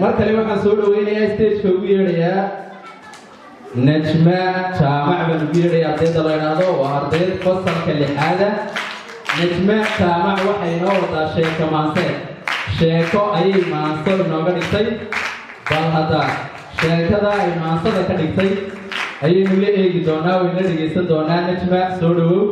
Mar kale waxaan soo dhaweynayaa, stageka ugu yeedhayaa Najma Jaamac baan ugu yeedhaya. Ardayda la idhaahdo waa ardayd fasalka lixaada. Najma Jaamac waxay inoo wadaa sheeko maanseed. Sheeko ayay maanso inooga dhigtay. Bal hadda sheekada ay maansada ka dhigtay ayaynu la eegi doonaa, wayna dhegaysan doonaa. Najma, soo dhawow.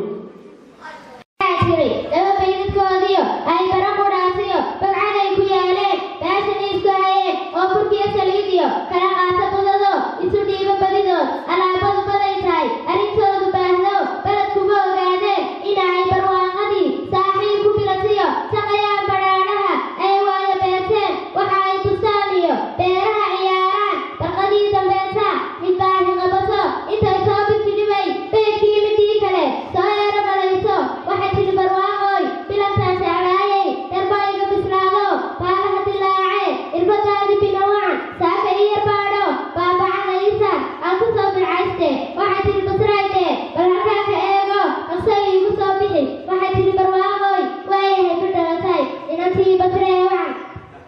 Jiray laba baydadkoodiyo ay bara qudhaasiyo bagcaday ku yaaleen, baashana isku hayeen oo burkiyo saliidiyo kala qaata budado, isu dhiibo badidood. Alaabadu baday tahay, arrintoodu baahdo, baled kuma ogaadeen inay barwaaqadii saaxiib ku bilatiyo shaqayaan badhaadhaha ay waayo beerteen. Waxa ay bustaan iyo beeraha ciyaaraan barqadii dambeeta mid baahi qabato, intay soo bitidhibay beedkii midii kale soo eero malayso. Waxay tidhi: "Barwaaqoy, bilantaan jeclaayay, darbayga bislaado, baalaha dilaace, irbadaadi binawacan saaka iyo baadho baabacada iisan aan ku soo bilcayste." Waxay tidhi: "Basrayde, bal halkaa ka eego, dhaqso iigu soo bixi." Waxay tidhi Barwaaqoy: "Waayahay, bidhalatay." Inantii Basree wacan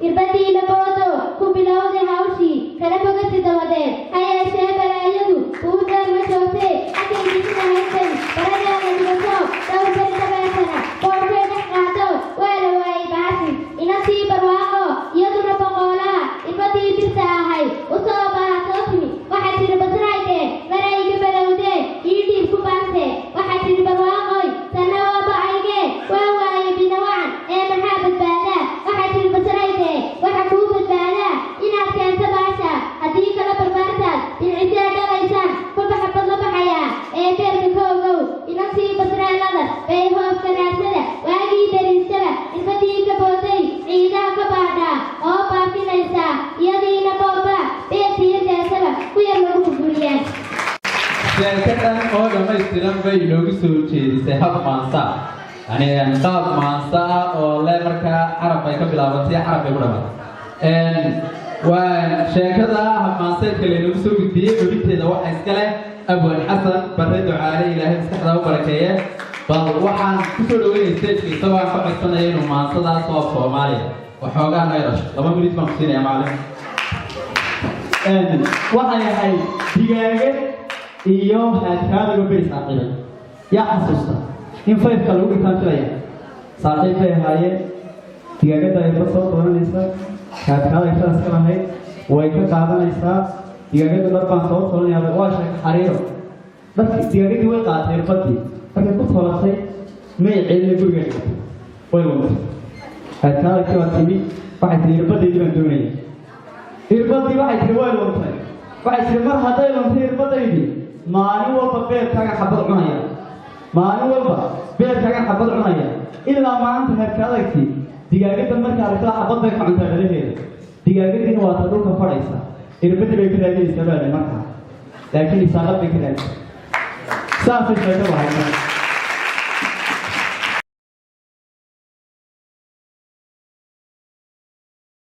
irbadii laboodo ku bilowday hawshii, kala bogati dabadeed. Ha yeeshee balaayadu buudheer ma joogtee, xaggay bixina haystay baradeeda dhigato. Dhowr beri dabeetana boodhkay dhex qaado, waa la waayey baashi. Inantii Barwaaqo iyaduna boqoolaha irbadii birta ahay u soo baahatoo timi. Waxay tidhi: "Basrayde, marayga balowdee, ii dhiib ku baante." Waxay tidhi Barwaaqoy: "Tanna waa bacaygee, waa waaye binawacan ee maxaa badbaadaa?" Waxay tidhi Basrayde: "Waxa kuu badbaadaa inaad keento baasha, haddii kala barbaartaad dhincisee dhalaysaan kolba xabad la baxayaa ee beerka ka ogow." Inantii Basreelada bay hooska raadsada, waagii dariistaba irbadii ka booday ciidaha ka baadhaa oo baafinaysaa, iyadiina booba beertiiyo daasaba ku yar lagu burburiyaa. Sheekadan oo dhammaystiran bay inoogu soo jeedisay hab maansa, yani qaab maansa ah oo le markaa carab bay ka bilaabantay, carab bay ku dhamaatay. Waa sheekada hab maanseedka laynoogu soo gudbiyey. Xubinteeda waxa iska leh Abwan Xasan Barre Ducaale, Ilaahay maskaxda u barakeeye. Bal waxaan kusoo dhaweynaya stageka isagoo aan ka codsanaya inuu maansadaas oo Soomaaliya waxoogaa noo dhasho. 2 minut baan ku siinaya, macallin. Waxay ahayd digaagad iyo haadkaadaga beri saaxiibay. Yaa xasuusta in fiveka lagu dhigtaan filaya? Saaxiib bay ahaayeen. Digaagadda ayba soo dooranaysa, haadkaaday faras ka lahayd way ka qaadanaysaa. Digaagadda dhar baan soo tolanayaa, waa sheeka xariiro. Dharkii digaagadii way qaadatay, irbadii markay ku tolatay may celina, guriga dhigatay, way luntay. Haadkaadagtii waa timi, waxay tihi: "Irbadaydii baan doonaya." Irbadii waxay tihi way luntay. Waxay tihi: "Mar hadday luntay irbadaydii, maalin walba beerkaaga xabad cunaya, maalin walba beerkaaga xabad cunaya." Ilaa maanta herka adagtii digaagadda marka aragtada xabad bay ka cuntaa dhalaheeda. Digaagadiina waa ta dhulka fadhaysa, irbadii bay ka raadinaysaa baale markaa, laakiin isaaqad bay ka raadinaysaa. Saasay sheekadu ahayd marka.